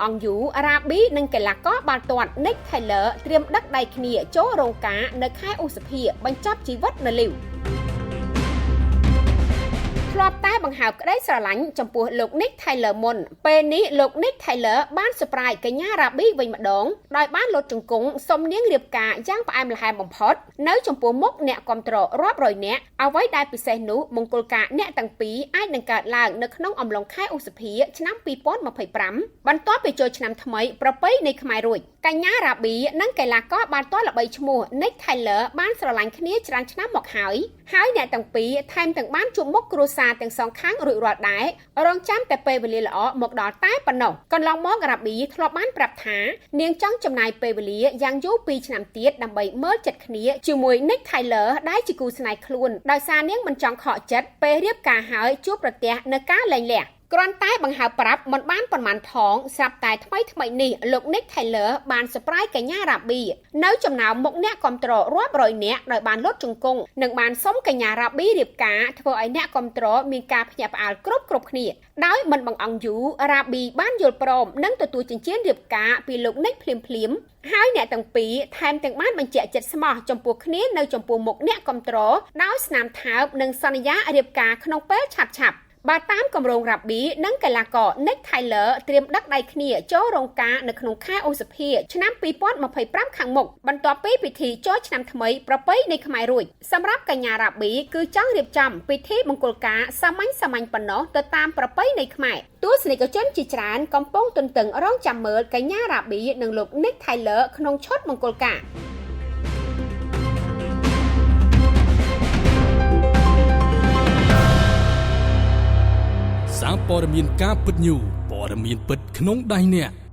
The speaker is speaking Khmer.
បង្អង់យូរ៉ាប៊ីនិងកីឡាករបាល់ទាត់ Nick Taylor ត្រៀមដឹកដៃគ្នាចូលរោងការនៅខែឧសភាបញ្ចប់ជីវិតនៅលីវធ្លាប់តែបង្ហើបក្តីស្រឡាញ់ចំពោះលោក Nick Taylor មុនពេលនេះលោក Nick Taylor បានសប្រាយកញ្ញារ៉ាប៊ីវិញម្ដងដោយបានលោតជង្គង់សុំនាងរៀបការយ៉ាងផ្អែមល្ហែមបំផុតនៅចំពោះមុខអ្នកគាំទ្ររាប់រយនាក់អ្វីដែលពិសេសនោះមង្គលការអ្នកទាំងពីរអាចនឹងកើតឡើងនៅក្នុងអំឡុងខែឧសភាឆ្នាំ2025បន្ទាប់ពីចូលឆ្នាំថ្មីប្រពៃណីខ្មែររួចកញ្ញារ៉ាប៊ីនិងកីឡាករបាល់ទាត់ល្បីឈ្មោះ Nick Taylor បានស្រឡាញ់គ្នាច្រើនឆ្នាំមកហើយហើយអ្នកទាំងពីរថែមទាំងបានជួបមុខគ្រួសារទាំងសងខាងរួចរាល់ដែររងចាំតែពេលវេលាល្អមកដល់តែប៉ុណ្ណោះកន្លងមករ៉ាប៊ីធ្លាប់បានប្រាប់ថានាងចង់ចំណាយពេលវេលាយ៉ាងយូរ2ឆ្នាំទៀតដើម្បីមើលចិត្តគ្នាជាមួយ Nick Taylor ដែលជាគូស្នេហ៍ខ្លួនដោយសារនាងមិនចង់ខកចិត្តពេលរៀបការហើយជួបប្រទះនៅការលែងលះគ្រាន់តែបង្ហើបប្រាប់មិនបានប៉ុន្មានផងស្រាប់តែថ្មីៗនេះលោក Nick Taylor បានសប្រាយកញ្ញារ៉ាប៊ីនៅចំណោមមុខអ្នកគាំទ្ររាប់រយនាក់ដោយបានលោតជង្គង់និងបានសុំកញ្ញារ៉ាប៊ីរៀបការធ្វើឲ្យអ្នកគាំទ្រមានការភ្ញាក់ផ្អើលគ្រប់គ្នាដោយមិនបង្អង់យូររ៉ាប៊ីបានយល់ព្រមនិងទទួលចិញ្ចៀនរៀបការពីលោក Nick ភ្លាមៗហើយអ្នកទាំងពីរថែមទាំងបានបញ្ជាក់ចិត្តស្មោះចំពោះគ្នានៅចំពោះមុខអ្នកគាំទ្រដោយស្នាមថើបនិងសន្យារៀបការក្នុងពេលឆាប់ៗបើតាមគម្រោងរ៉ាប៊ីនិងកីឡាករ Nick Taylor ត្រៀមដឹកដៃគ្នាចូលរោងការនៅក្នុងខែឧសភាឆ្នាំ2025ខាងមុខបន្ទាប់ពីពិធីចូលឆ្នាំថ្មីប្រពៃណីខ្មែររួចសម្រាប់កញ្ញារ៉ាប៊ីគឺចង់រៀបចំពិធីមង្គលការសាមញ្ញៗប៉ុណ្ណោះទៅតាមប្រពៃណីខ្មែរទស្សនិកជនជាច្រើនកំពុងទន្ទឹងរង់ចាំមើលកញ្ញារ៉ាប៊ីនិងលោក Nick Taylor ក្នុងឈុតមង្គលការ សារព័ត៌មានការពិតញូព័ត៌មានពិតក្នុងដៃអ្នក។